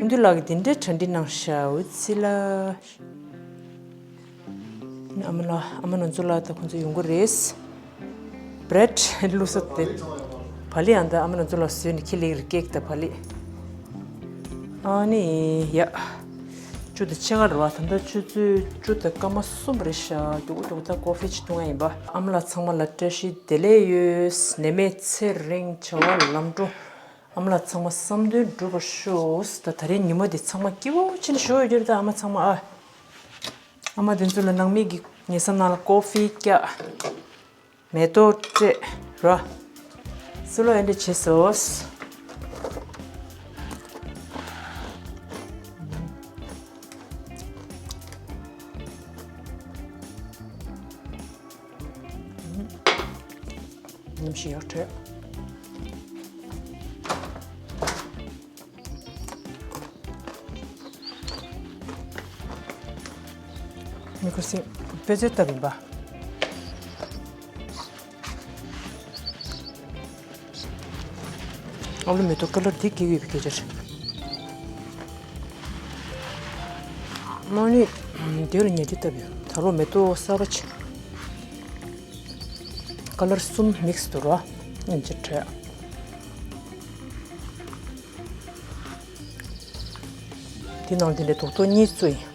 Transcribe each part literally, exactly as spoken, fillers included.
ཁྱིམ་དུ་ལགས་ཀྱིས་དེ་འདྲའི་གྲ་སྒྲིག་གནང་ཤག་འུ་ཚི་ལ། ཨ་མ་ལགས། ཨ་མ་ནོར་འཛོམས་ལགས་དང་ཁོང་ཚོ་ཡོང་གི་རེད། བྷི་རེཌ་བླུགས་ས་དེ། བག་ལེབ་ཡང་ད་ཨ་མ་ནོར་འཛོམས་ལགས་བཟོས་ནས་ཁྱེར་སླེབས་ཀྱི་རེད། ཀེག་དང་བག་ལེབ། ཨ་ནི་ཡ། བཅུ་དང་ཕྱེད་ཀ་རེད་པ། ད་ལྟ་ཆུ་ཚོད་བཅུ་དང་སྐར་མ་གསུམ་རེད་ཤག་མགྱོགས་པོ་མགྱོགས་པོ་ད་ཀོ་ཧྥི་ཅིག་འཐུང་ཡ་ཡིན་པ། ཨ་མ་ལགས་ཚང་མ་ལ་བཀྲ་ཤིས་བདེ་ལེགས་ཡོད། ནད་མེད་ཚེ་རིང་བྱ་བ་ལམ་འགྲོ། ཨ་མ་ལགས་ཚང་མ་བསམ་དོན་འགྲུབ་པར་ཤོག་ད་ད་རིང་ཉི་མ་འདི་ཚང་མ་སྐྱིད་པོ་བྱས་ནས་བཞུགས་ཡོད་རྒྱུ་རེད་ད། ཨ་མ་ཚང་མ་ཨ། ཨ་མ་དེ་ཚོ་ལ་ནང་མི་གི་ཉལ་ས་ནང་ལ་ཀོ་ཧྥི་བཀྱག་མེ་ཏོག་སྤྲད་རོ། སུ་ལོ་ཨེ་འདྲ་བྱེད་སོ། ཉམས་ཤིག་ཡག་བྲོས། མི་ཁུ་སིམ་པེ་ཙེ་ལྟ་བུ་ཡིན་པ། ཨ་ལོ་མེ་ཏོག་ཀ་ལར་འདི་སྐྱེ་གི་ཡོད་པའི་སྐད་ཆ་རེད། མ་ནི་དེ་ལ་ཉལ་ཏི་ལྟ་བུ་ཡོད། ད་ལོ་མེ་ཏོག་གསར་པ་ཆེ། ཀ་ལར་གསུམ་མིག་སི་འདུག་ར། ཨིན་ཅི་བྲལ། དེ་ནང་དེ་འདྲའི་རྡོག་རྡོག་གཉིས་བཙུགས་ཡིན།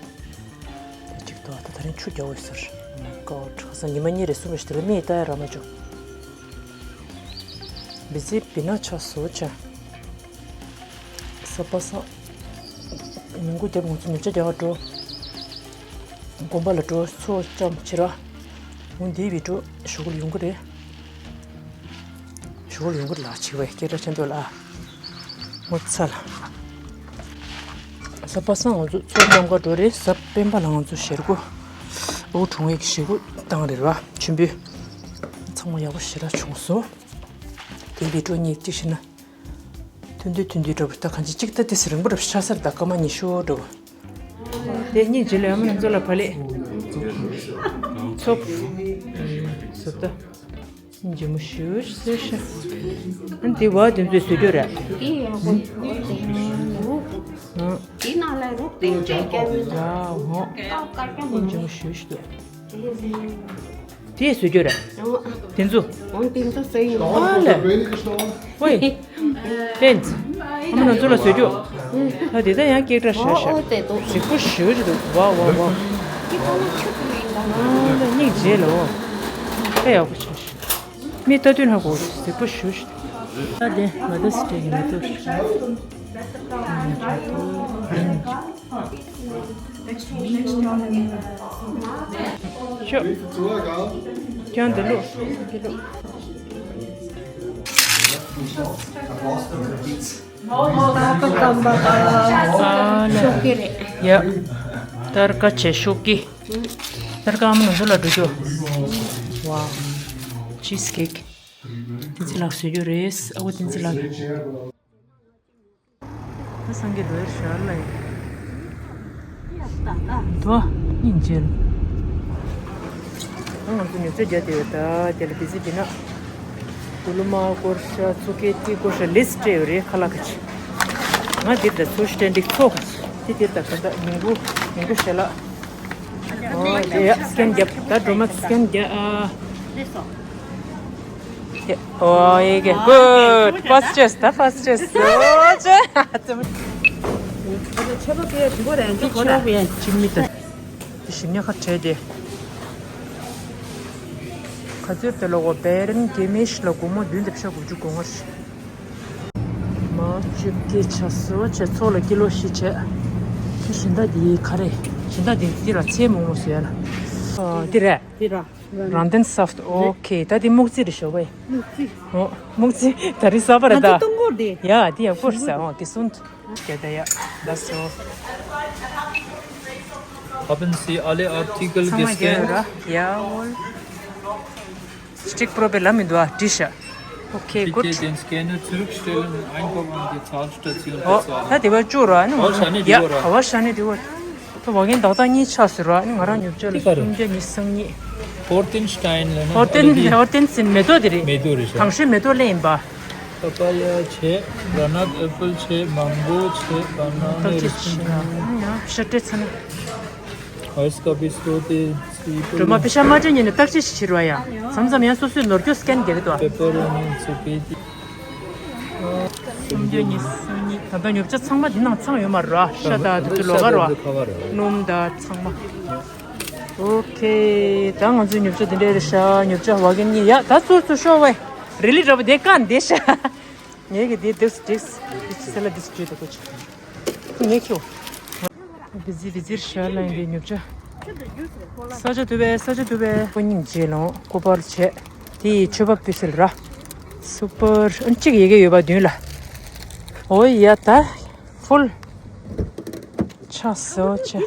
གཅིག་ཏུ་ཨ་ད་ད་རིང་ཆུ་རྒྱག་འོས་ཟེར། Oh my god། ཁ་སང་ཉི་མ་གཉིས་རེ་གསུམ་རེ་ཞིག་དེ་ལ་མིག་ལྟ་ཡ་རག་མ་བྱུང་། བི་ཟི་བི་ན་ཆགས་སོ་ཆ། གཟའ་པ་སངས། ཉིན་གུང་རྒྱབ་ང་ཚོ་ཉོ་ཆ་རྒྱག་ག་འགྲོ། དགོན་པ་ལ་འགྲོ། ཚོགས་བཅོམ་ཕྱིར་ར། འོ་འདིའི་བི་ཀྲུ་ཞུ་གུ་ལ་ཡོང་གི་རེད། ཞུ་གུ་ལ་ཡོང་གི་རེད་ལ་ཆིག་བས་སྐད་གྲགས་ཆེན་པོ་ལ། ངོ་ཚ་ལ། གཟའ་པ་སངས་ང་ཚོ་ཚོགས་བཅོམ་ག་འགྲོ་རེད། གཟའ་སྤེན་པ་ལ་ང་ཚོ་ཞལ་སྒོ། ཨོ་གྲོང་ཡིག་ཞལ་སྒོ་བཏང་རེད་ར་ཆེན་པོའི། ཚང་མ་ཡག་པོ་ཞེ་དྲག་བྱུང་སོང་། དེ་བི་ཀྲུ་གཉིས་གཅིག་བྱས་ན། ཐུང་ཐུང་ཐུང་ཐུང་འདྲ་པོ་ད་གང་ཅི་གཅིག་ད་དེ་སི་རིང་པོ་འདྲ་པོ་ཆགས་ས་རེད་ད་སྐར་མ་ཉི་ཤུ་འདྲ་པོ། དེ་སྙིང་རྗེ་ལ་ཨ་མ་ནོར་འཛོམས་ལགས་བག་ལེབ། ཚོགས། བཟོ་ལྟ། སྙིང་རྗེ་མོ་ཞུ་ཞུ་ཞུ། ཨ་འདི་བ་དེ་ཚོས་བཟོ་རྒྱུ་རེད། འདི་ཡག་པོ་འདུག་དེ་ནས་ལུག་ཨ། འདི་ནང་ལ་ལུག་དེ་འདྲས་ཀྱང་ཡག་འོ། ཏོག་དཀར་པོ་སྙིང་རྗེ་མོ་ཞུ་ཞུ་འདུག་དེ་བཟོ་རྒྱུ་རེད། དེ་ཚོ། འོ་དེ་ཚོ་བཟོ་ཡིན། ཨ་ལེ། ཝེ། ཕེན། ཨ་མ་ནོར་འཛོམས་ལགས་བཟོ་རྒྱུ། ད་དེ་ད་ཡང་སྐད་གྲགས་ཤ་ཤ། འོ་དེ་འདུག་གཟིགས་པོ་ཞེ་པོ་ཅིག་འདུག་ཝ་ཝ་ཝ། ཁྱི་པོ་ལ་ཁྱི་པོ་ཡིན་ད། ཨ་ལེ་སྙིང་རྗེ་ལ་འོ། ད་ཡག་པོ་ཆགས་ཤག་མི་ལྟ་དུས་ཧ་གོ་གཟིགས་པོ་ཞེ་པོ་ཅིག་ད་དེ་མ་ད་སི་ཏྲེ་གི་མེ་ཏོག་ཞིག་ཤོག་ཀྱང་འདི་ལུགས་འདི་ལུགས། ཨ་ལེ། ཤོག་གི་རེད། ཡ། སྟར་ཀ་བྱས་ཤོག་གི། སྟར་ཀ་ཨ་མ་ནོར་འཛོམས་ལགས་འགྲོ་རྒྱུ། ཝའོ། ཅིས་ཀེག་བསྟན་འཛིན་ལགས་བཟོ་རྒྱུ་རེད། ཨ་ཁུ་བསྟན་འཛིན་ལགས། ད་སངས་རྒྱས་ལོའི་ཞར་ལ་ཡིན། དོ། སྙིང་རྗེ། ང་ཚོ་ཉོ་ཆ་རྒྱག་བསྡད་ཡོད་ད། དེ་ལ་བི་ཟི་བི་ན། དུ་ལུ་མ་སྐོར་ཤ་ཚུ་ཀེ་ཏི་སྐོར་ཤ་ལིས་སྤྲད་ཡོད་རེད་ཁ་ལག་ཁ་ཆེ། ང་འདིར་ད་ཚུར་སྤྲད་འགྲིག་ཚོགས་ཁ་ཆེ། དེ་དེར་ད་ད་ཉིན་གུང་ཉིན་གུང་ཞལ་ལག་ཨོ་ཡ་སི་ཀེན་རྒྱབ། ད་སྒྲོལ་མ་སི་ཀེན་རྒྱབ་ཨ། ཨོ་ཡེ་གེ་གུཌ། ཕར་སི་ཅོའི་སི་ད་ཕར་སི་ཅོའི་སི། ཨོ་ཅེ། ཆེ་བ་པའི་དུ་གོ་རེ་ཅི་ཁོ་ན་པའི་ཅི་མི་ད། དེ་ཞིམ་ཉག་ཁ་བྲལ་ཏེ། ག་ཚོད་དེ་ལོ་གོ་བེ་རན་གེ་མེ་ཤི་ལ་སྒོར་མོ་བདུན་དང་ཕྱེད་དགུ་བཅུ་གོ་ལྔ་རེད། མ་བཅུ་གི་ཆ་སོ་བྱས་ཚོགས་ལ་ཀི་ལོ་བཞི་བྱས། ཁྱི་ཞིང་ད་འདི་ག་རེ། ཞིང་ད་འདི་འདི་ལ་ཚལ་མོག་མོག་བཟོས་ཡ་ལ། ཨ་འདི་རེད། འདི་ར། རང་དན་སོབ་ཏི། ཨོ་ཁེ། ད་འདི་སྨུག་རྩི་རེད་ཞོགས་པ། སྨུག་རྩི། ཨོ་སྨུག་རྩི་ད་རི་ས་པ་རེད་ད། ང་ཚོ་གཏོང་གོ་རེད། ཡ་འདི་ཡག་པོ་རེད་ས། ཨོ་ཀི་སུན། སྐད་ད་ཡ། ད་སོ། Haben Sie alle Artikel ཚང་མ་རྒྱག་ཡོད་gescannt? ར། ཡ་ཨོལ། Stick Pro བའི་ལམ་མི་འདུག་ཨ་བྲིས་ཤག་ཨོ་ཁེ་གུཌ། Bitte den Scanner zurückstellen und Einkauf an die Zahlstation ཨོ་ད་bezahlen. དེ་བ་བཅུག་ར་ནི་ང་རང་ཡ་ཨ་བ་ཤ་ནི་དེ་བ། ད་བ་གན་དག་ད་གཉིས་ཆགས་ཟེར་ར་ནི་ང་རང་ཉོབ་ཅག་ལ་སུམ་བརྒྱ་ཉི་ཤུ་རྩ་གཉིས། Hortenstein ལ་ནི་ཧོར་ཏེན་ཧོར་ཏེན་ཟིན་མེ་ཏོག་དེ་རེད། མེ་ཏོག་རེད་ཤག་དང་ཤོས་མེ་ཏོག་ལེན་ཡིན་པ། པ་པ་ཡ་བྱས། གྷ་ན་ཊ་ཨེ་པལ་བྱས། མང་གོ་བྱས། བྷ་ན་ན། བཀྲ་ཤིས་བདེ་ལེགས། ཡ་ཤ་སྤྲད་ཚར་ན། ཨའི་སི་ཀ་པི་སོ་ཏེ་སི་སྒྲོལ་མ་པེ་ཤ་མ་སྤྲད་ཉིན་ནས་བརྟག་དཔྱད་ཞིག་བྱེད་རོགས་ཡ། མཚམས་མཚམས་ཡང་སོ་སོའི་ནོར་སྐྱོན་སི་ཀེན་རྒྱག་གི་འདུག་ཨ། པེ་པ་རོ་ནི་སུ་པེ་ཏི། སུམ་བརྒྱ་ཉི་ཤུ་གཉིས། ད་ལྟ་ཉོ་ཆ་ཚང་མ་འདི་ནང་ཚང་ཡོད་མ་རེད་ར། ཤ་དང་དེ་ཚོ་ལོགས་ཀ་ར། སྣུམ་དང་ཚང་མ། ཨོ་ཁེ། ད་ང་ཚོའི་ཉོ་ཆ་འདི་འདྲ་རེད་ཤག་ཉོ་ཆ་བ་གན་གཉིས། ཡ་ད་ཚུར་ཚུར་ཤོག་ཝེ། རི་ལི་འདྲ་པོ་དེ་བཀག་འདི་ཤག་ངས་ཀྱི་འདི་འདིར་འགྲིགས། འདི་ཚེ་ལ་འདི་བརྗོད་དུ་གོ་ཆ། ངས་ཁྱོད། བི་ཛི་བི་ཛིར་ཤར་ལ་ཡིན་པའི་ཉོ་ཆ། ས་ཆ་དུ་བས་ས་ཆ་དུ་བས་ཁོ་སྙིང་རྗེ་ལོང་ཁོ་པར་བྱས། དེ་ཡི་མཆོད་པ་ཕུལ་སྲོལ་ར། སུ་པར་ཨན་གཅིག་ཡི་གེ་ཡོད་པ་བདུན་ལ། ཨོ་ཡ་ད། ཕུལ། ཆ་སོ་ཆ།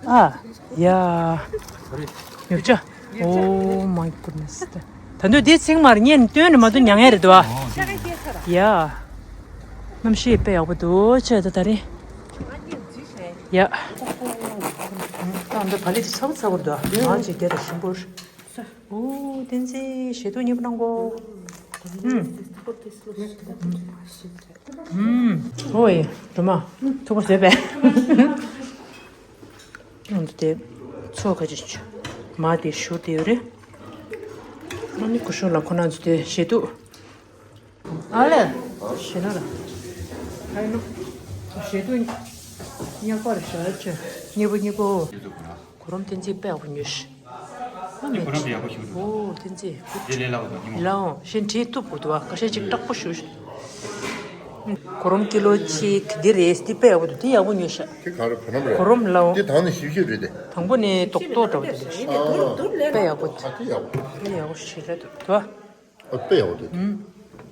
ཨ། ཡ། ཉོ་ཆ། Oh my goodness། ད་དུང་དེ་ཚིག་མར་ཉན་སྟོན་ནས་མ་དུ་མྱང་ཡ་རེད་དོ། ཡ། གནམ་གཤིས་དཔེ་ཡག་པོ་འདུག་ཆེ་ད་ད་རེད། ཡ། ད་འདི་བ་ལི་དེ་ཚ་བོ་ཚ་བོ་འདུག་ང་ཅིག་དེ་ལ་ཞིམ་པོ། ཨོ་བསྟན་འཛིན་ཞེ་ཐུག་མཉེས་པོ་གནང་གོ། ཨུམ། ཨུམ། ཨོ་ཡེ་སྒྲོལ་མ་ཐུག་པ་བཟོས་པས། ཨ་ནི་དེ་ཚོ་ཁ་ཅིག་མ་དེ་ཞུ་དེ་ཡོད་རེད། ཨ་ནི་ཀུ་ཤུ་ལ་ཁོ་ན་ཚོ་དེ་ཞེ་ཐུག་ཨ་ལེ། ཞེ་ན་ལ། ཨ་ནི་ཞེ་ཐུག་ཉག་པར་ཞར་ཆེ་མཉེས་པོ་མཉེས་པོ། གོ་རོམ་བསྟན་འཛིན་དཔེ་ཡག་པོ་ཉོས་ཤི། ཨ་མེད། གོ་རོམ་དེ་ཡག་པོ་ཞིག་འདུག་དེ་ལས་སླ་བོ་དང་ཉིན་མོ། ལའོ་ཞེ་འདྲའི་ཐུབ་དགོས་འདུག་བ། ཁ་ཤས་ཅིག་དྲག་པོ་ཞུ་ཤི། གོ་རོམ་ཀི་ལོ་གཅིག་འདི་རེད། འདི་དཔེ་ཡག་པོ་འདུག་དེ་ཡག་པོ་ཉོས་ཤག་དེ་ག་རེ་བོད་ནམ་རེད། གོ་རོམ་ལའོ། དེ་དང་ནི་ཞིབ་ཞིབ་རེད་དེ། དང་པོ་ནས་རྡོག་རྡོག་འདྲ་བོ་དེ་རེད། དཔེ་ཡག་པོ་འདུག་ཨ་དེ་ཡག་པོ། དཔེ་ཡག་པོ་ཞེ་དྲག་འདུག་དོ། ཨ་དཔེ་ཡག་པོ་འདུག་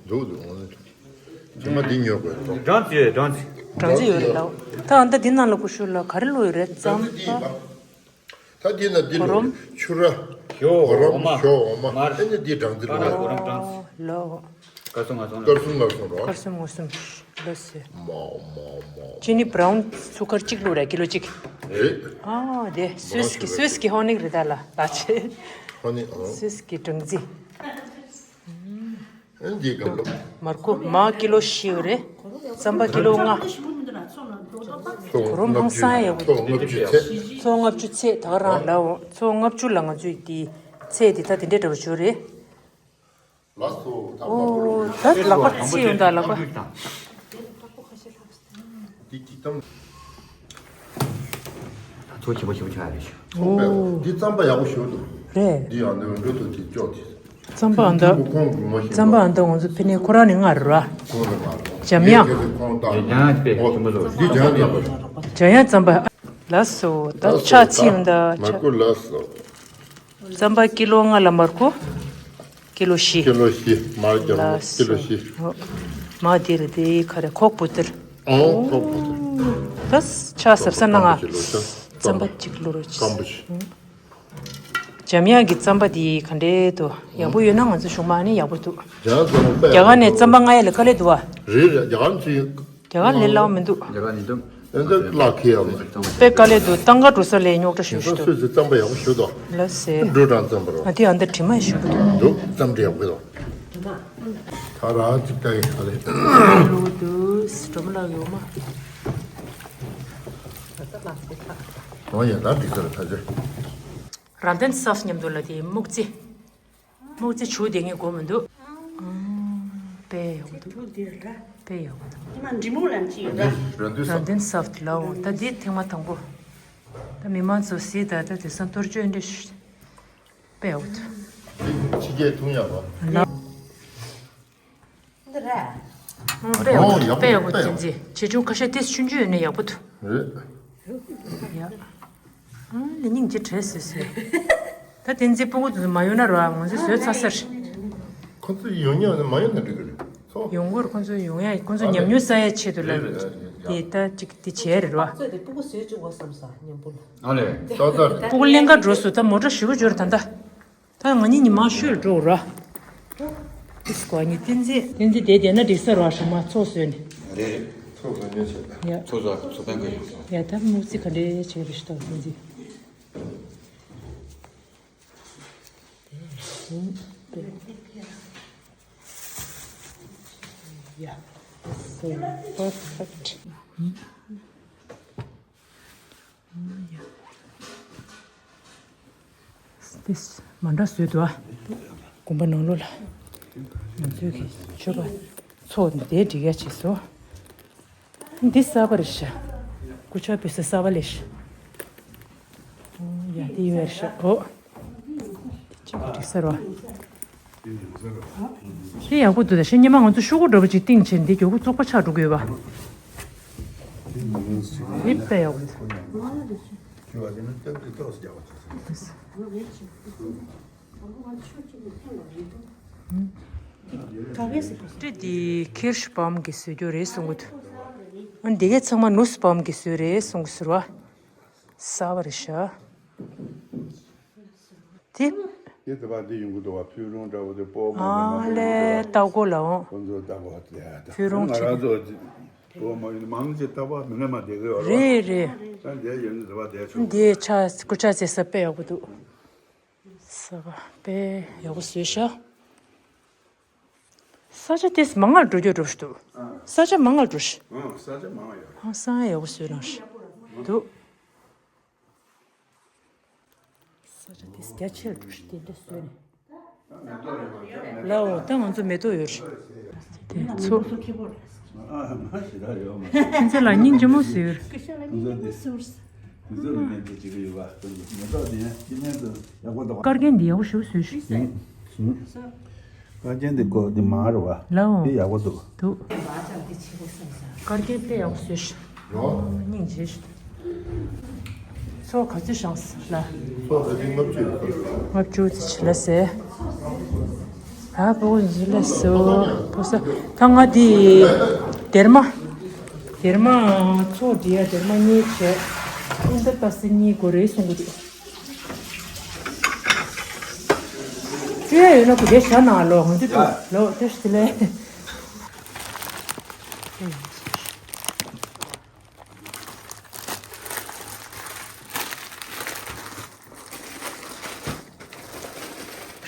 འདུག་འདུག་ངོ་ནས་འདུག་ཚང་མ་འདི་ཉོ་དགོས་འདུག་སྦྲང་རྩི་ཡོད། སྦྲང་རྩི། སྦྲང་རྩི་ཡོད་རེད་ལའོ། ད་ཨ་ད་འདི་ནང་ལ་ཀུ་ཤུ་ལ་ག་རེ་བླུགས་ཡོད་རེད། རྩམ་པ། ད་འདི་ན་འདི་གོ་རོམ། ལོ་ཆུ་ར། ཞོ་གོ་རོམ། འོ་མ། ཞོ་འོ་མ། མར། ཨེ་ནི་འདི་སྦྲང་རྩི་ལོ། གོ་རོམ་སྦྲང་རྩི། ལོ། སྐར་གསུམ་ང་གསུམ་ལ། སྐར་གསུམ་ང་གསུམ་ར། སྐར་གསུམ་ང་གསུམ། ལོ་སེ། མ་མ་མ། ཅི་ནི་བྷ་རའུན་ཚུ་ཀར་གཅིག་བླུགས་ར་ཀི་ལོ་གཅིག་རེད། ཨ་དེ་སུད་སི་གི་སུད་སི་གི་ཧོ་ནིག་རེད་ད་ལ་ད་ཆེ། ཧོ་ནིག་ཨ། སུད་སི་གི་སྦྲང་རྩི། ཨེ་འདི་ག་ལོ། མར་ཁུ་མ་ཀི་ལོ་བཞི་ཡོད་རེད། རྩམ་པ་ཀི་ལོ་ལྔ། གོ་རོམ་ཧང་སང་ཡག་པོ་འདུག་ཚོ་ལྔ་བཅུ་ཚེ། ཚོ་ལྔ་བཅུ་ཚེ་ད་ག་རང་ལའོ། ཚོ་ལྔ་བཅུ་ལ་ང་ཚོས་འདི་ཚེ་འདི་ད་དེ་འདྲའི་འདྲ་བོ་བྱོས་རེད། ལགས་སོ། ད་ཨོ་ད་ལག་པ་ཚིག་ཡོང་ད་ལག་པ། འདི་ཅི་དང་། ཚོ་ཆེ་པོ་ཞིག་ཆགས་རེད་ཤག་ཨོ། འདི་རྩམ་པ་ཡག་པོ་ཞིག་འདུག་རེད། འདི་ཡང་ནི་འགྲོ་ཐུབ་ཀྱི་ཅོག་དེ། རྩམ་པ་ཨ་མདའ། ཁོང་གི་མ་ཤེས་རྩམ་པ་ཨ་མདའ་ང་ཚོ་ཕི་ནས་ཁོ་རང་ནས་མངགས་རེད་བ། ཁོང་ལ་མངགས་རེད། འཇམ་དབྱངས། ཁོང་ད། འཇམ་དབྱངས་དཔེ་ཞིམ་པོ་བཟོ། འདི་འཇམ་དབྱངས་རྩམ་པ་རེད། འཇམ་དབྱངས་རྩམ་པ། ལགས་སོ། ད་ལགས་སོ། ཕྱག་ཕྱིན་ད་མ་ཕྱག་ཀུ་ལགས་སོ། རྩམ་པ་ཀི་ལོ་ལྔ་ལ་མར་ཁུ། ཀི་ལོ་བཞི། ཀི་ལོ་བཞི། མར་རྒྱབ་ལ་ཀི་ལོ་བཞི། ཨོ། མ་དེ་རེད་དེ་ག་རེ་ཁོག་པུ་ཏིར། ཨོ་ཁོག་པུ་ཏིར། ད་ཆ་ཟབ་ས་ན་ང་། རྩམ་པ་གཅིག་བླུགས་རོགས་གྱིས། སྐམ་པོ་ཞིག་འཇམ་དབྱངས་ཀྱི་རྩམ་པ་དེ་ག་འདྲས་འདུག་ཡག་པོ་ཡོད་ན་ང་ཚོ་གཞུང་མ་ནི་ཡག་པོ་འདུག་རྒྱ་གར་རྩམ་པ་དཔེ་རྒྱ་གར་ནས་རྩམ་པ་མངགས་ཡ་ལ་དཀའ་ལས་འདུག་བ། རེད་རེད། རྒྱ་གར་ཚོས། རྒྱ་གར་ལས་སླ་བོ་མི་འདུག་རྒྱ་གར་ཉིས་སྟོང་། ཨེ་འདི་བརླག་ཁེལ་ཡ་མ་རེད། དཔེ་དཀའ་ལས་འདུག་ཏང་ཀ་འགྲོ་ས་ལས་རྙོག་དྲ་ཞེ་པོ་ཞིག་འདུག་སུད་སི་རྩམ་པ་ཡག་པོ་ཞིག་འདུག་ལགས་སེ། འགྲོ་གྲང་རྩམ་པ་རོ། ཨ་དེ་ཨ་མདའ་དྲི་མ་ཞིག་འདུག་འདུག་རྩམ་དྲི་ཡག་པོ་འདུག་ད་ར་ཅིག་ལྟ་ཡི་ཧ་ལས། ལོ་འདུག་སྒྲོལ་མ་ལགས་ཡོད་མ། འོ་ཡ་ད་འགྲིག་ས་རེད་ད་ཅི། ར་དན་སོ་སི་མཉམ་དུ་ལ་དེ་སྨུག་རྩི། སྨུག་རྩི་བྱུག་བསྡད་མཁན་དགོས་མི་འདུག་དཔེ་ཡག་པོ་འདུག་དཔེ་ཡག་པོ་འདུག་ར་དན་སོ་ཕི་ལའོ། ད་འདི་ཐེངས་མ་དང་པོ། ད་མི་མང་ཚོ་གཟིགས་ད་ད་དེང་སང་གཏོར་སྐྱོན་འདྲ་ཞིག་དཔེ་ཡག་པོ་འདུག་ཕྱི་རྒྱལ་འཐུང་ཡག་པ། ལ། འདི་ར། ཨང་། དཔེ་ཡག་པོ་འདུག་དཔེ་ཡག་པོ་འདུག་དེ་འདྲའི་ཆེ་ཆུང་ཁ་ཤས་དེ་ཆུང་ཆུང་ཡོད་ན་ཡག་པོ་འདུག་རེད། ཡ། ཨ་ལེ་སྙིང་རྗེ་བྲེལ་སོས་སོས། ད་བསྟན་འཛིན་སྤུ་གུ་དེ་ཚོ་མ་ཡོང་ན་ར་ང་ཚོས་བཟོས་ཚར་ས་རེད། ཁོ་ཚོ་ཡོང་ཉག་ནི་མ་ཡོང་ན་འགྲིག་གི་རེད་ཚོ། ཡོང་གི་རེད། ཁོ་ཚོ་ཡོང་ཡ་ཁོ་ཚོ་ཨ་ཉམས་མྱོང་ལེ་བསགས་ཡ་ཆེད་དུ་ལ། རེད་རེད་རེད། དེ་ད་ཅིག་དེ་བྱས་རེད་ར། ཚོས་དེ་སྤུ་གུ་བཟོས་བཅུག་གོ་བསམ་ས་མཉམ་པོ་ལ། ཨ་ལེ། ཏག་ཏག་རེད། སྤུ་གུ་ལེན་ག་འགྲོ་སོང་ད་མོ་ཊ་ཞུ་གི་འབྱོར་ད་ལྟ། ད་ང་གཉིས་ཉི་མ་ཤོད་འགྲོ་ར། ཏིས་ཀོ་ཉི་བསྟན་འཛིན་བསྟན་འཛིན་དེ་བསྡད་ན་འགྲིག་ས་ར་ཧྲི་མ་ཚོགས་བཟོས་ནས། རེད་རེད། ཚོགས་བཟོས་ནས་བྱས། ཡ། ཚོགས་བཟོ་ཚོགས་པན་གི་ཡོད་སོང་། ཡ་ད་སྨུག་རྩི་ག་འདྲས་བྱས་རེད་ཤི་ཏོ་བསྟན་འཛིན། དེ་བཞིན་དཔེ། ཨ་ནི་ང་ཚོ་ལ་ཡ་ལ་ཡ། Yeah. So perfect. ཏིས་མ་འདྲ་བཟོས་འདུག་ཨ། དགོན་པ་ནང་ལོགས་ལ་ང་ཚོའི་གི་ཆོས་པ་ཚོགས་འདི་འདྲའི་སྒྲིག་ཡ་བྱས་སོང་། འདི་གསར་པ་རེད་ཤག་སྐུ་ཕྱྭ་ཕུལ་ས་གསར་པ་ལས་ཤག་ཨོ་ཡ་འདི་ཡོད་རེད་ཤག་ཨོ། འདི་གཅིག་པུ་འགྲིག་ས་རེད་བ། འདི་ཡག་པོ་འདུག་ད་ཤི་ཉི་མ་ང་ཚོ་ཤོག་གུ་འདྲ་པོ་ཅིག་བཏིང་བྱས་འདི་མགྱོགས་པོ་བཙོག་པ་ཆགས་འགྲོ་གི་ཡོད་པ། འདི་དཔེ་ཡག་པོ་འདུག་ཁྲི་འདི་ཁིར་ཤི་པམ་གྱིས་བཟོས་རྒྱུ་རེད་གསུང་གི་འདུག་ཨ་འདི་གའི་ཚང་མ་ནུས་པམ་གྱིས་བཟོས་རེད་གསུང་གི་ཟེར་བ། གསར་པ་རེད་ཤག་དེ། དེ་དེ་བ་འདི་ཡོང་གི་འདུག་བ། ཕུལ་རུང་འདྲ་བོ་དེ་སྤོ་མ་ཨ་མ་ལས་ལྟ་གོ་ལ་འོང་། ཁོ་ཚོ་ལྟ་གོ་དེ་ད་ཕུལ་རུང་ང་རང་ཚོ་སྤོ་མ་ཡིན་མང་ཆེ་ལྟ་བ་མི་ལ་མ་བསྡད་གི་ཡོད་རེད། རེད་རེད། ད་འདི་ཡོད་ནི་དེ་བ་བསྡད་ཆོག་འདི་ཆ་སྐུ་ཆ་ཚེ་ས་དཔེ་ཡག་པོ་འདུག་ས་བ་དཔེ་ཡག་པོ་བཟོས་ཤག་ས་ཆ་དེ་མང་ང་འགྲོ་རྒྱུ་འགྲོ་ཞིག་འདུག་ས་ཆ་མང་ང་འགྲོ་ཞིག་ཨང་ས་ཆ་མང་ང་ཡོད། ཨང་ས་ཡག་པོ་བཟོས་རང་ཞིག་འདུག་ས་ཆ་དེ་རྒྱ་ཆེར་འགྲོ་ཞིག་དེ་འདྲ་བཟོས་ནས། ལའོ་ད་ང་ཚོ་མེ་ཏོག་ཡོད་རེད། དེ་ཚོ། ཁྱེད་ཚོ་ལ་སྙིང་རྗེ་མོ་ཟེར། དཀར་རྒྱན་འདི་ཡག་པོ་ཞེ་པོ་བཟོས་ཤག་དཀར་རྒྱན་འདི་ཀོ་འདི་མ་རུ་བ། ལའོ། འདི་ཡག་པོ་འདུག་འདུག་དཀར་རྒྱན་དཔེ་ཡག་པོ་བཟོས་ཤག་སྙིང་རྗེ་ཤག་སོ་ག་ཚོད་བཞག་ལ། སོ་ད་ཅི་ལྔ་བཅུ་ཡོད། ལྔ་བཅུ་ཙམ་ལ་ཟེར། ད་བུ་འཛུལ་ལ་སོ་བུ་ས་ད་ང་འདི་སྡེར་མ། སྡེར་མ་ཚོགས་འདི་ཡ་སྡེར་མ་གཉིས་བྱས། ཨིན་ད་ཏ་སི་གཉིས་དགོས་རེད་གསུང་གི་འདུག་སྤྲོད་ཡ་ཡོད་ན་གུ་དེ་བཞག་ན་ལོ་ང་ཚོ་ལོ་ཏེ་ཤི་ལེ།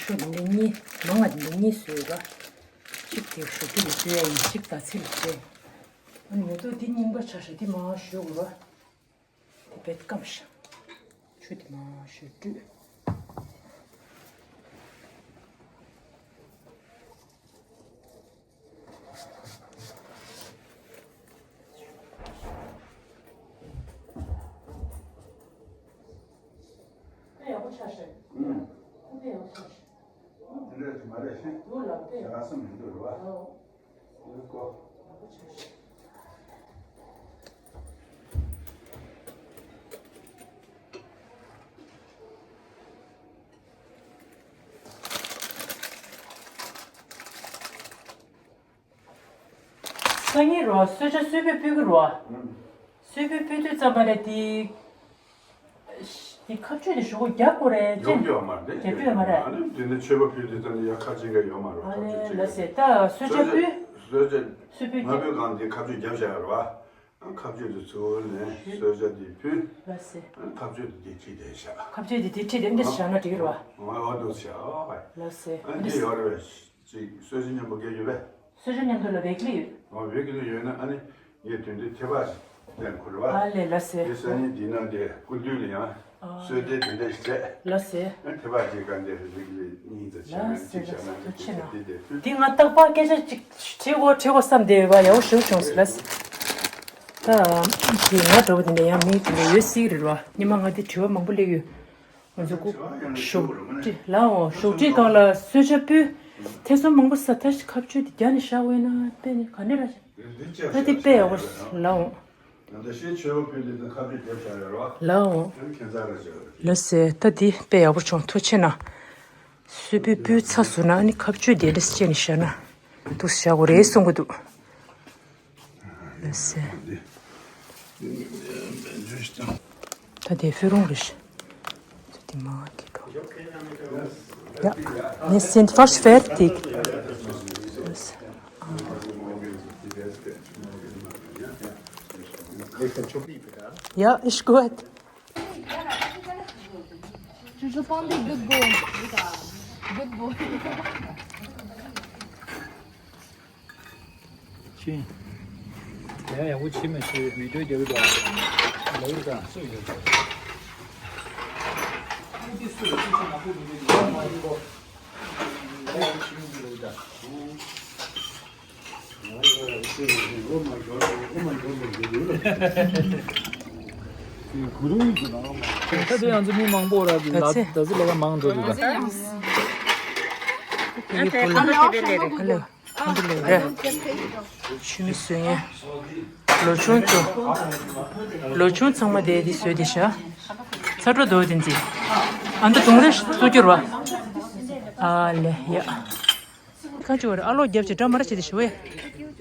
ཤོག་འདི་གཉིས་མང་བ་འདི་གཉིས་བཟོས་པ། གཅིག་དེ་ཤོག་དྲིལ་ལ་བཙོས་ཡ་ཡིན་གཅིག་ད་ཚིལ་བྱས། ཨ་ནི་མེ་ཏོག་འདི་རྙིང་པ་ཆགས་ཤག་འདི་མ་བཞུ་དགོས་པ། དེ་བེད་སྐམ་ཤག་ཆུ་དེ་མ་ཞུ་བཀྲུས། དཔེ་ཡག་པོ་ཆགས་ཤག་ཨུམ། དཔེ་ཡག་པོ་ཆགས་ཤག་དེ་འདྲ་ཞིག་མ་རེད་ཤག་འདུག་ལ་དཔེ་ཡག་ཟ་ས་མི་འདུག་རེད་བ། ཨོ། སང་ཉིན་རོ་གསོལ་ཇ་གསོལ་ཕུད་ཕུལ་གི་རོ། གསོལ་ཕུད་ཕུལ་དུས་ཙམ་པ་ལ་དེ། དེ་ཁ་གཅོད་དེ་ཞོག་རྒྱག་དགོས་རེད་ཅེས། ཡོང་རྒྱུ་ཡོད་མ་རེད། རྒྱག་རྒྱུ་ཡོད་མ་རེད། ཨ་ནི་དེ་ནི་མཆོད་པ་ཕུལ་དུས་ཙམ་ནས་ཡ་ཁ་ཅིག་ག་ཡོད་མ་རེད། ཨ་ཁ་ནི་ཅིག་ལ་ཟེར་ད་གསོལ་ཇ་ཕུལ། གསོལ་ཇ། གསོལ་ཕུད་ང་ཕུལ་གང་དེ་ཁ་གཅོད་རྒྱབ་བཞག་ཡོད་རེད་བ། ཁ་གཅོད་དེ་ཚུར་ནས་གསོལ་ཇ་དེ་ཕུལ། ལ་ཟེར། ཁ་གཅོད་དེ་དེ་ཁྲིད་དེ་བཞག་ཁ་གཅོད་དེ་དེ་ཁྲིད་དེ་འདི་བཞག་ན་འགྲིག་གི་རེད་བ། ང་འོ་འདུག་བཞག་ཨོ་ཧོꯏ། ལ་ཟེར། ཨ་འདི་ཡོད་རེད་བས། ཅིག་གསོལ་ཇ་མཉམ་པོ་སྐྱེལ་རྒྱུ་བས། གསོལ་ཇ་མཉམ་དུ་ལ་བེག་ལི་ཡོད། ཨོ་བེག་ལི་ཡོད་ན་ཨ་ནི་ངས་དོན་དུ་ཐེ་བ་ཞིག་ལེན་དགོས་རེད་བ། ཨ་ལས་ལ་ཟེར། དེ་སང་ཉིན་འདི་ན་དེ་སྐུ་མདུན་ལ་ཡང་གསོལ་འདེབས་དེ་འདྲ་ཞིག་བྱས། ལ་ཟེར། ཨ་ཐེ་བ་ཅིག་ག་འདི་བེག་ལི་གཉིས་ཙམ་བྱས་ན་ཅིག་བྱས་ན་ཅིག་བྱས་དེ་དེ་ཕུལ། འདི་ང་རྟག་པར་སྐད་ཆ་ཅིག་དྲི་དགོས་དྲི་དགོས་བསམ་བསྡད་ཡོད་པ་ཡག་པོ་ཞེ་པོ་བྱུང་སོང་ལ་ཟེར། ད་དེ་ང་འདྲ་བོ་དེ་འདྲ་ཡང་མི་དེ་འདྲ་ཡོད་སྲིད་རེད་བ། ཉི་མ་ང་དེ་དྲི་བ་མང་པོ་སླེབས་ཡོད། ང་ཚོ་ཀུ་ཞོགས་ཀྲི་ལའོ་ཞོགས་ཀྲི་སྒང་ལ་གསོལ་ཇ་ཕུལ། ཐེ་ཚོམ་མང་པོ་ས་ཐ་ཞིག་ཁ་གཅོད་དེ་རྒྱ་ནས་བཞག་འོས་ན་དཔེ་ནི་ག་ནས་ར་ཞིག་ད་དེ་དཔེ་ཡག་པོ་ལའོ། ལའོ། ལ་སེ་ད་དེ་དཔེ་ཡག་པོ་བྱུང་ཐུགས་ཆེ་ན། གསོལ་ཕུད་ཕུལ་ཚར་སོང་ན་ཨ་ནི་ཁ་གཅོད་དེ་འདྲ་སྐྱེ་ནས་བཞག་ན། འདུག་བཞག་དགོས་རེད་གསུང་གི་འདུག་ལགས་སེ། ད་དེ་ཕུལ་རུང་རེད་ཤག་ད་དེ་མ་གི་འགྲོ། Ja, wir sind fast fertig. Ja, ist gut. Je, je pense que good boy. Good boy. ཡ་ཡག་པོ་བྱེད་མ་ཤེས་བི་ཌིའོ་རྒྱབ་ཡོད་པ། ལ་ཡོད་ཀ་སུ་ཡོད་ཀ། ཨ་ནི་སུ་ཡོད་ཀ་ཤེས་ན་ཁོ་འགྲོ་གི་འདུག་མ་ཡིན་གོ། ལ་ཡག་པོ་བྱེད་མ་ཤེས་ལ་ཡོད་ཀ། ད་དུང་ང་ཚོ་མི་མང་པོ་ར་ལ་ད་ཚེ་ད་ཚེ་ལས་ཀ་མང་འགྲོ་འདུག་ད། ཨ་ལེ། ཆུ་མིག་བཟོས་ངས། ལོ་ཆུང་ཚོ། ལོ་ཆུང་ཚང་མ་དེ་འདི་བཟོས་ཏེ་བཞག་ཚ་དྲོ་དོ་དེ་འཛི། ཨ་མདོ་དུང་རེ་སུ་སྐྱུར་བ། ཨ་ལེ་ཡ། ཁ་ཅོར་ཨ་ལོ་རྒྱབ་ཀྱི་འདྲ་མ་ར་བྱེད་དེ་ཞུ་བས།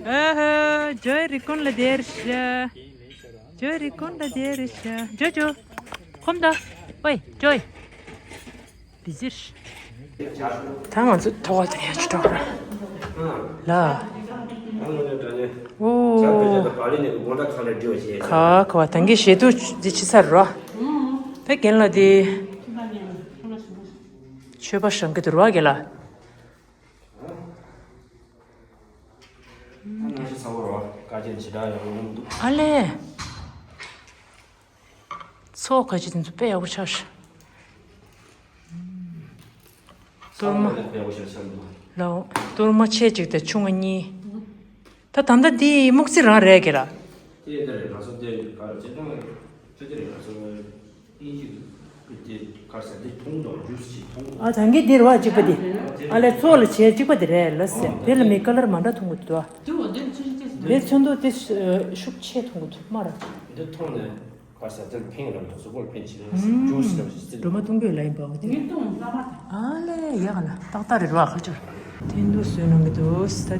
ཨ་ཧ། ཇོའི་རི་ཀོན་ལ་དེར་ཤ། ཇོའི་རི་ཀོན་ལ་དེར་ཤ། ཇོ་ཇོ། ཁོམ་ད། ཝེ་ཇོའི། བི་ཟིར། ད་ང་ཚོ་ཐོག་དེ་ཡ་ཅི་ཐོག་ར། ལ། ཨོ། ཁ་ཁ་བ་ད་གིན་ཞེ་དུ་འདི་ཕྱི་ཚར་རོ། ད་རྒན་ལ་དེ། མཆོད་པ་བཤམས་ཀྱི་འདུག་རོ་རྒན་ལ། ཨ་ལེ། ཚོགས་ག་ཅི་དེ་ཚོ་དཔེ་ཡག་པོ་ཆགས་ཤག་གཏོར་མ། ལའོ། གཏོར་མ་ཆེ་གཅིག་དང་ཆུང་ང་གཉིས། ད་ད་ལྟ་འདི་སྨུག་རྩི་རང་རེད་ཀྱི་ལ། ཨ་ད་གིན་འདིར་བ་གཅིག་པ་འདི། ཨ་ལས་ཚོགས་ལ་བྱས་གཅིག་པ་འདི་རེད་ལ་ཟེར། དེ་ལ་མི་ཀ་ལར་མ་འདྲ་མཐོང་གི་འདུག་དེ་ཚོན་མདོག་དེ་ཤུགས་ཆེ་མཐོང་གི་འདུག་མ་ར། འདི་མཐོང་ནས་ག་ས་དེར་ཕན་རང་གི་གཟུགས་པོར་ཕན་ཆེ་ན་ཟེར། ཇུས་ཟེར་བ་ཞིག་རྫུན་མ་གཏོང་གི་ལ་ཡིན་པའོ་དེ། ཨ་ལས་ཡག་ལ་ཏག་ཏག་རེད་བ་ཁ་ཆུར། དེ་འདུག་བཟོས་གནང་གི་འདུག་ས་དེ།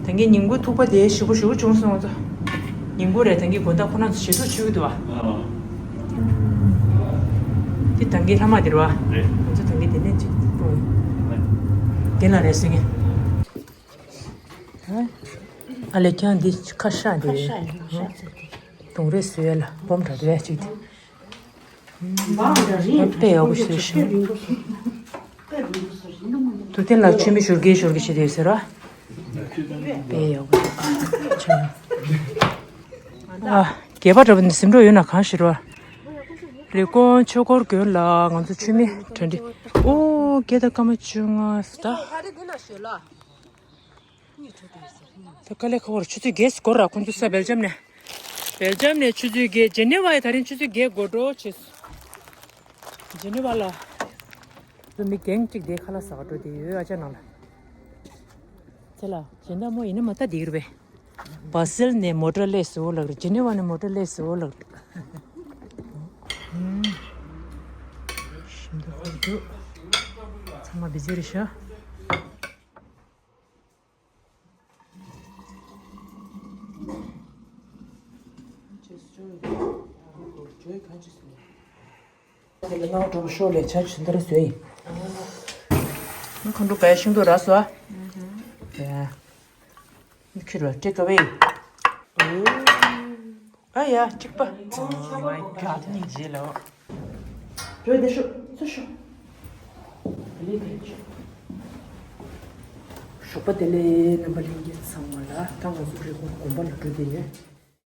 ད་གིན་ཉིན་གུང་ཐུག་པ་དེ་ཞིབ་པོ་ཞིབ་པོ་བྱུང་སོང་ང་ཚོ། ཉིན་གུང་རེད་ད་གིན་དགོང་དག་ཁོ་རང་ཚོ་ཞེ་ཐུག་མཆོད་ཀྱི་འདུག་བ། དེ་ད་གིན་ལྷ་མ་དེ་རེད་བ། ང་ཚོ་ད་གིན་དེ་ནས་ཅིག་གཏོང་ཡིན། དེ་ལ་རེད་ཟེར་ངས། ཨ་ལས་ཀྱང་འདི་ཁ་ཤགས་འདི་རེད། དུང་རེ་བཟོས་ལ་སྦོམ་འདྲ་འདུག་ཅིག་དེ། དཔེ་ཡག་པོ་བཟོས་ཤག་དུ་བསྟན་ལ་ཆུ་མིག་ཞོར་གྱི་ཞོར་གྱི་བྱེད་དེ་ཟེར་བ། དཔེ་ཡག་པོ་འདུག་ཨ། རྒྱས་པ་འདྲ་པོ་འདི་ཟིན་འགྲོ་ཡོད་ན་གང་ཞིག་རོ། རི་ཀོན་ཆོས་འཁོར་དགོན་ལ་ང་ཚོ་ཆུ་མིག་གྲ་སྒྲིག་ཨོ་སྐད་དང་སྐར་མ་བཅོ་ལྔ་ད། ད་དཀའ་ལས་ཁག་པོ་རེད། ཆུ་ཚོད་བརྒྱད་སྐོར་ར་ཁོང་ཚོ་ས་སྦེལ་ཇམ་ནས། སྦེལ་ཇམ་ནས་ཆུ་ཚོད་བརྒྱད་ཇེ་ནེ་ཝ་ཡི་ད་རིང་ཆུ་ཚོད་བརྒྱད་འགོར་འགྲོ་བྱས། ཇེ་ནེ་ཝ་ལ། མི་རྒན་གཅིག་དེ་ཁ་ལག་ཟ་ག་འགྲོ་དེ་ཡོད་ཨ་ཅག་ནང་ལ། ཚེ་ལ་གཞན་དག་མོ་ཡིན་ན་མ་ལྟ་དེ་རུ་བས། བ་སེལ་ནས་མོ་ཊ་སླེབས་སོ་ལགས་རེད། ཇེ་ནེ་ཝ་ནས་མོ་ཊ་སླེབས་སོ་ལགས་རེད། ཞིམ་འདུག་འདུག་ཚང་མ་བི་ཟི་རེད་ཤག་དེ་ལ་ནང་གྲོགས་ཤོག་ལས་ཆ་ཆུ་འདར་བཟོས་ཡིན། ཁོང་ཁྲོ་གའི་ཤིང་ཏོག་ར་སོ། ཡ། ཁྱེར་བ་ཊེག་ཨ་ཝེ། ཨ་ཡ་གཅིག་པ། Oh my god གཉིས་རྗེས་ལ། བྲོས་དེ་ཤོག་ཚུར་ཤོག་ཞོགས་པ་བདེ་ལེགས་རྣམ་པ་ལྷན་རྒྱས་ཚང་མ་ལ། ད་ང་ཚོ་རི་ཀོན་དགོན་པ་ལ་འགྲོ་གི་ཡོད།